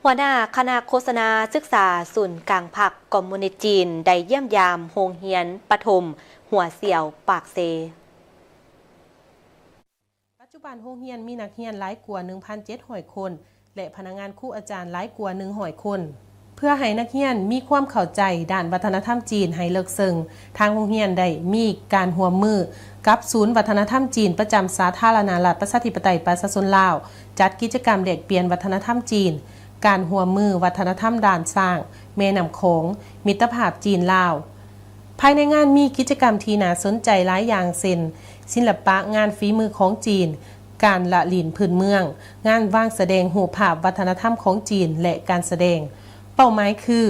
ຫົວໜ້າຄະນະໂຄສະນາສຶກສາສູນກາງພັກຄອມມູນິດຈີນ ໄດ້ຢ້ຽມຢາມໂຮງຮຽນປະຖົມຫົວສຽວປາກເຊ. ປັດຈຸບັນໂຮງຮຽນມີນັກຮຽນຫຼາຍກວ່າໜຶ່ງພັນເຈັດຮ້ອຍຄົນ ແລະ ພະນັກງານຄູອາຈານຫຼາຍກວ່າໜຶ່ງຮ້ອຍຄົນ. ເພື່ອໃຫ້ນັກຮຽນມີຄວາມເຂົ້າໃຈດ້ານວັດທະນະທຳຈີນໃຫ້ເລິກເຊິ່ງ, ທາງໂຮງຮຽນໄດ້ມີການຮ່ວມມືກັບສູນວັດທະນະທຳຈີນປະຈຳສາທາລະນະລັດປະຊາທິປະໄຕປະຊາຊົນລາວ, ຈັດກິດຈະກຳແລກປ່ຽນວັດທະນະທຳຈີນ, ການຮ່ວມມືວັດທະນະທຳດ່ານຊ້າງ, ແມ່ນ້ຳຂອງ, ມິດຕະພາບຈີນ-ລາວ. ພາຍໃນງານມີກິດຈະກຳທີ່ໜ້າສົນໃຈຫຼາຍຢ່າງ ເຊັ່ນ ສິລະປະງານຝີມືຂອງຈີນ, ການລະຫຼິ້ນພື້ນເມືອງ, ງານວາງສະແດງຮູບພາບວັດທະນະທຳຂອງຈີນ ແລະ ການສະແດງ. ເປົ້າໝາຍຄື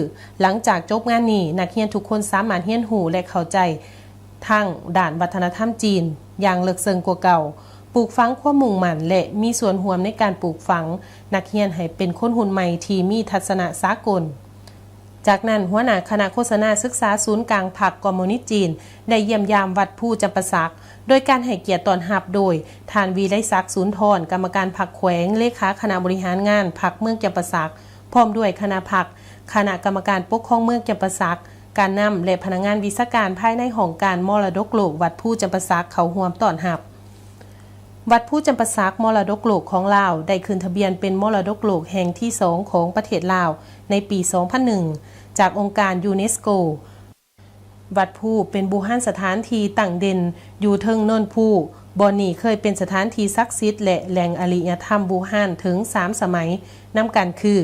ຫຼັງຈາກຈົບງານນີ້, ນັກຮຽນທຸກຄົນສາມາດຮຽນຮູ້ ແລະ ເຂົ້າໃຈທາງດ້ານວັດທະນະທຳຈີນຢ່າງເລິກເຊິ່ງກວ່າເກົ່າ, ປູກຝັງຄວາມມຸ່ງໝັ້ນ ແລະ ມີສ່ວນຮ່ວມໃນການປູກຝັງນັກຮຽນໃຫ້ເປັນຄົນຮຸ່ນໃໝ່ທີ່ມີທັດສະນະສາກົນ. ຈາກນັ້ນ, ຫົວໜ້າຄະນະໂຄສະນາສຶກສາສູນກາງພັກຄອມມູນິດຈີນ ໄດ້ຢ້ຽມຢາມວັດພູຈຳປາສັກ ໂດຍການໃຫ້ກຽດຕ້ອນຮັບໂດຍ ທ່ານ ວິໄລສັກ ສູນທອນ ກຳມະການພັກແຂວງ, ເລຂາຄະນະບໍລິຫານງານພັກເມືອງຈຳປາສັກ, ພ້ອມດ້ວຍຄະນະພັກ, ຄະນະກຳມະການປົກຄອງເມືອງຈຳປາສັກ, ການນຳ ແລະ ພະນັກງານວິຊາການພາຍໃນຫ້ອງການມໍລະດົກໂລກວັດພູຈຳປາສັກເຂົ້າຮ່ວມຕ້ອນຮັບ. ວັດພູຈຳປາສັກມໍລະດົກໂລກຂອງລາວ ໄດ້ຂຶ້ນທະບຽນເປັນມໍລະດົກໂລກແຫ່ງທີສອງຂອງປະເທດລາວໃນປີສອງພັນໜຶ່ງ ຈາກອົງການຢູເນສໂກ. ວັດພູເປັນບູຮານສະຖານທີ່ຕັ້ງເດັ່ນຢູ່ເທິງເນີນພູ. ບ່ອນນີ້ເຄີຍເປັນສະຖານທີ່ສັກສິດ ແລະ ແຫຼ່ງອະລິຍະທຳບູຮານເຖິງສາມສະໄໝນຳກັນຄື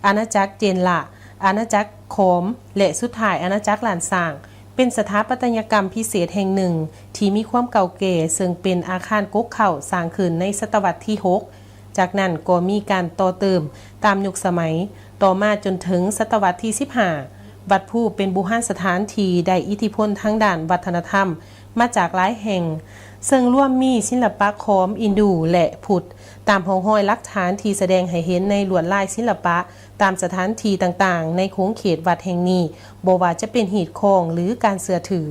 ອານາຈັກເຈນລະ, ອານາຈັກຂອມ ແລະ ສຸດທ້າຍອານາຈັກລ້ານຊ້າງ. ເປັນສະຖາປັດຕະຍະກຳພິເສດແຫ່ງໜຶ່ງທີ່ມີຄວາມເກົ່າແກ່, ເຊິ່ງເປັນອາຄານກົກເຄົ້າສ້າງຂຶ້ນໃນສະຕະວັດທີຫົກ. ຈາກນັ້ນກໍມີການຕໍ່ເຕີມຕາມຍຸກສະໄໝ, ຕໍ່ມາຈົນເຖິງສະຕະວັດທີສິບຫ້າ ວັດພູເປັນບູຮານສະຖານທີ່ໄດ້ອິດທິພົນທາງດ້ານວັດທະນະທຳມາຈາກຫຼາຍແຫ່ງ, ເຊິ່ງລວມມີສິລະປະຂອມ, ອິນດູ ແລະ ພຸດ, ຕາມຮ່ອງຮອຍຫຼັກຖານທີ່ສະແດງໃຫ້ເຫັນໃນລວດລາຍສິລະປະຕາມສະຖານທີ່ຕ່າງໆໃນຂົງເຂດວັດແຫ່ງນີ້, ບໍ່ວ່າຈະເປັນຮີດຄອງ ຫຼື ການເຊື່ອຖື.